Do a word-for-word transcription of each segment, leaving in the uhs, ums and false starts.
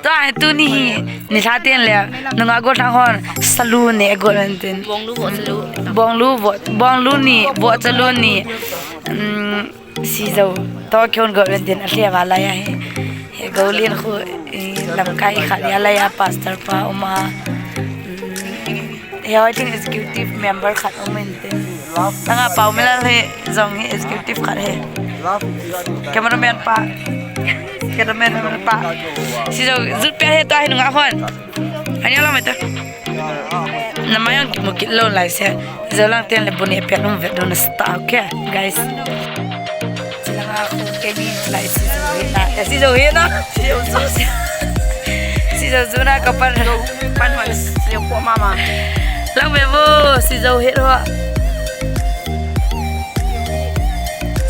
Tua hi tuni hi, nilhah teng le, nungah gollhang hon, salu ne, gollhang ten. Bonglu voh salu. Bonglu voh, bonglu ni, voh salu ni. Um, Sijo, toh kihon gollhang ten, alheh va lai ahi. He gollhang khu, eh, lamkai khat ni alai a, pastor pa um a. Um, He, I think executive member khat um inte. Tanga Paomilal he, jong he executive khat he. Cameraman pa. Cameraman pa. Sijo, jut pe he tua hi nungah hon. Ani lo mai ta. Namai ang kimu kit lou lai se. Sijo lang ten le bu ne pe um vet dona sta, okay, guys. Chilanga khu kei ni lai Sijo hi na. Eh, Sijo hi na. Sijo, Sijo. Sijo juna ka pan. Pan hon Sijo po mama. Lang ve vo, Sijo hi ro.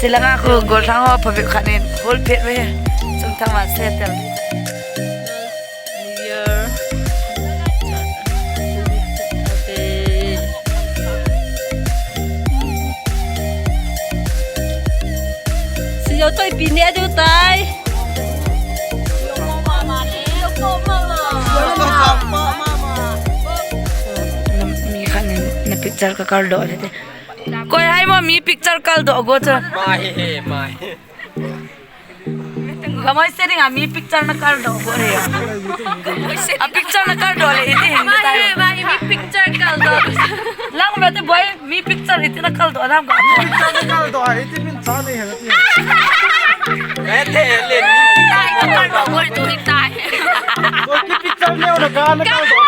Chilanga khu gollhang ho phabep khat in hol phet ve. Chung thang ma settle. New Year. Okay. Sijo toi pi ne diu tai. Mi khat in na picture ka kal doh le te. Koi hai mo mi picture kal doh go cha. Mai he, mai. Gamoi se ding a mi picture na kal doh bol e. A picture na kal doh le iti hin ta. Mai, mai, mi picture kal doh. Lang me te boy, mi picture iti na kal doh lang ba. Picture na kal doh, iti min cha ni he ti. Mai te le ni. Tai na kal doh bol tu hi tai. Boy ki picture ne na ga na kal doh.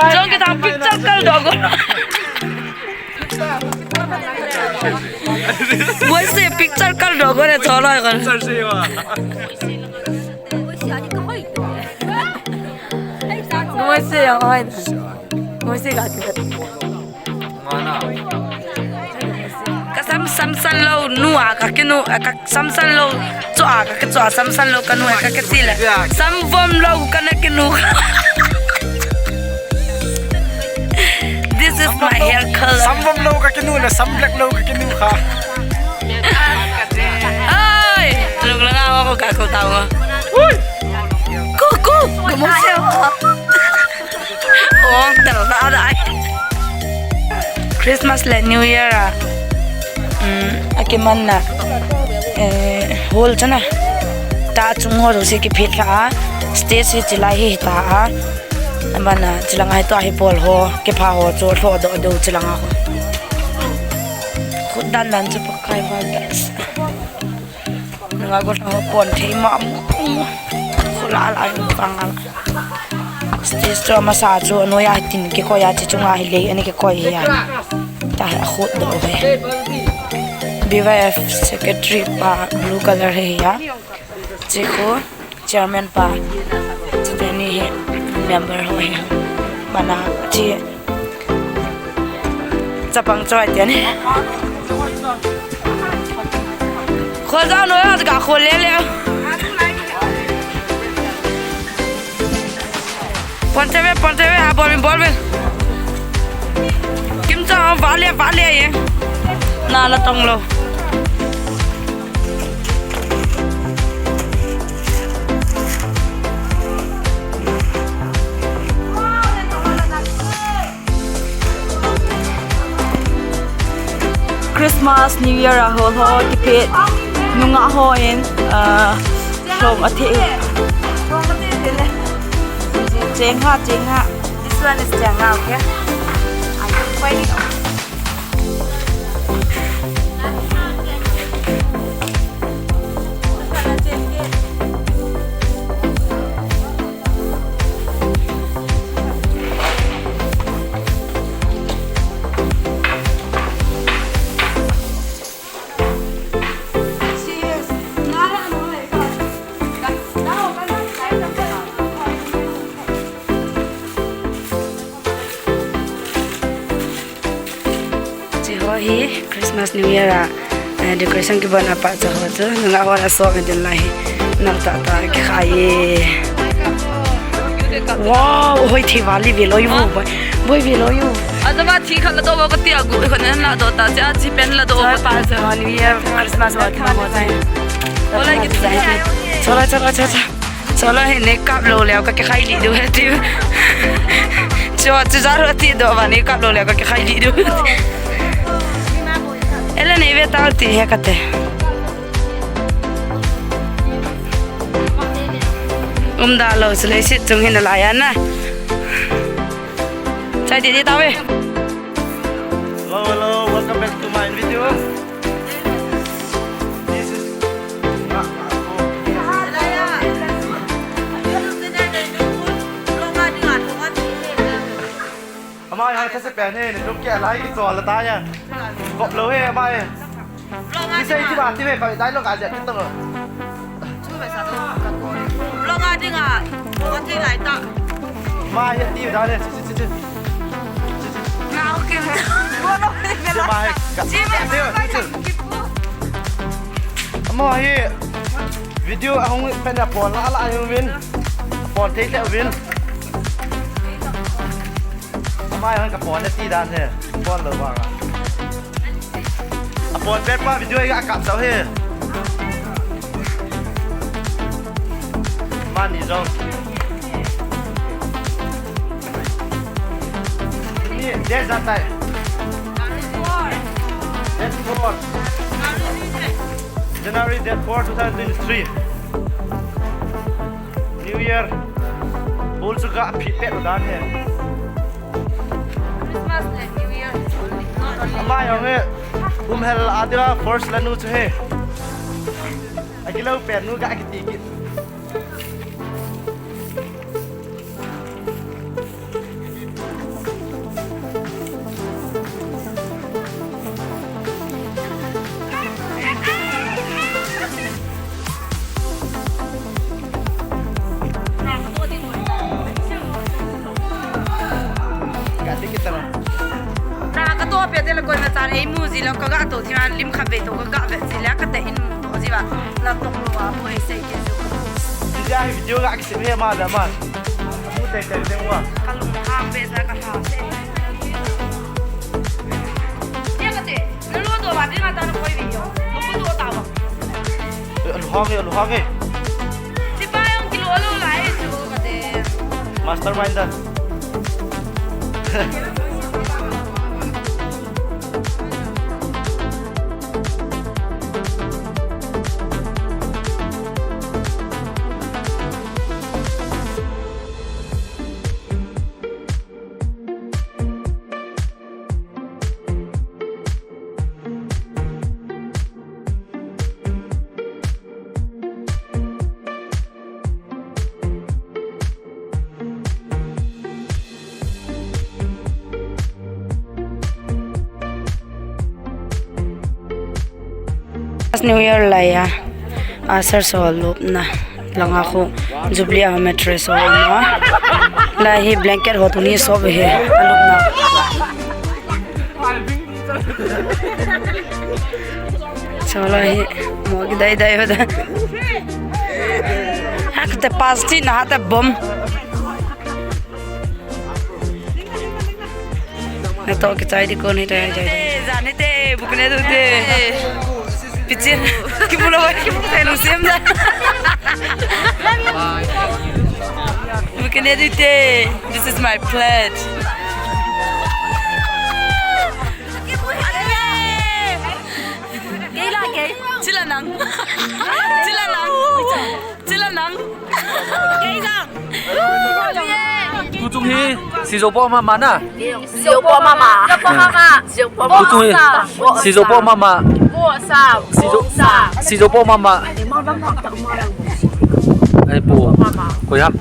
Jong kithang picture kal doh go. Boy se picture kal doh go le choloi kon. Boy se yang oi. Boy se ka ki. Ka sam, samsan lou nu a ka kinu, ka samsan lou chu a ka kichu a, samsan lou ka nu a ka kiti le. Sam vom lou ka na kinu. This is my hair color. Sam vom lou ka kinu le, sam black lou ka kinu kha. Ai, lung langa ko ka ko tao. Ui. Ku, ku, ku mo se. Ong tel da da. Christmas le New Year a, um, akimanna, eh, hall chana. Ta chung ho jouse kiphet lha a, stage hi chilai hi ta a. Amana chilanga hi tua hi bol ho, kipha ho chu lhodoh deu chilanga ho. Khut dan dan chu Pakai va best. Nunga gollhang ho pon thei mama. Khula la pang a. Stage chu amasa chu anoiya hitin kikoi a, chi chunga hi lei ani kikoi hi a. Ta hi akhut doh ve. B Y F secretary pa blue color hi a. Chi khu chairman pa. Chuteni hi member ho hi. Mana chi Chapang choi tian. Kho jao noi a ka kho le le. Pon te ve, pon te ve, a bol vin, bol vin. Kim cha va le, va le ye. Na la tong lou. Christmas, New Year a hol ho kiphet nungah hon, ah, lhong a thei. Cheng ha, cheng ha. This one is cheng ha, okay? I can find Hi Christmas New Year a, eh, decoration kibol na pa cha ho chu, nunga ho na so me din lai hi. Nang ta ta kikhai e. Wow, hoi thi vali ve lo yu, boy. Boy ve lo yu. Aja va thi khat la do va ka ti a gu, khat na la do ta, cha chi pen la do. Cha pa cha ho New Year, Christmas va ki ma ho cha. Hola ki. Chola, chola, chola. Chola hi ne kap lo leo ka kikhai li du he ti. Cho, chu za ro ti do va ne kap lo leo ka kikhai li du. Ele nei ve tao ti he kate. Um da lo, chule si chung hin la ya na. Chai di di tao ve. Hello, hello, welcome back to my video. This is Ama hai thase pen he, ni tum ke lai ki chol ta ya. Kop lo he, ama hai. Ti sei ti ba ti ve, ka dai lo ka ja ki to. Longa dinga, longa ti lai ta. Ama hai ti da le, si, si, si, si. Nga, okay. Ama hai ka. Ama hai video ahung pen a pon la la uvin. Pon thei le uvin. Ama hai ka pon ti dan he. Pon lo ba. Apon pen pa video hi akap sau he. Mani jong. Ni date jat tai. Date four. January date four, two thousand twenty-three. New Year. Bol chu ga phi pe dan he. Christmas le New Year. Ama jong he, kum hel a dira first la nu chu he. Akilo pen nu ga kiti kit. Ka ti kita na. Na ka to pe te le koima cha ei mu ji lo ka ga to thi ma lim kha ve to ka ga ve ji le ka te in mu to ji ba. La to lo wa mo ei sei ke ju. Video ga ki se ma da ma. Mu te te te wa. Ka lung ha ve sa ka ha se. Ye ka te. Na lo do ba ding a ta na koi video. Lo ku do ta ba. Eh, alu hang e, alu hang e. Ti pa yong kilo lo lai chu ka te. Mastermind da. New Year lai a, a sir so lupna. Langa khu Jubilee a mattress ho na. La hi blanket ho tuni so be he. Alupna. Chola hi mo ki dai dai ho da. Hak te pas ti na te bom. Na to ki chai di kon hi te chai. Jani te, bukne du te. Piche. Ki bula wa ki bukne lu sem da. Bukne du te. This is my plate. Gay la gay. Chila nang. Chila nang. Chila nang. Gay jang. Tuchung hi sijo po mama na. Sijo po mama. Sijo po mama. Sijo po mama. Tuchung hi sijo po mama. Sijo, sijo po mama. Ai po. Koi ham.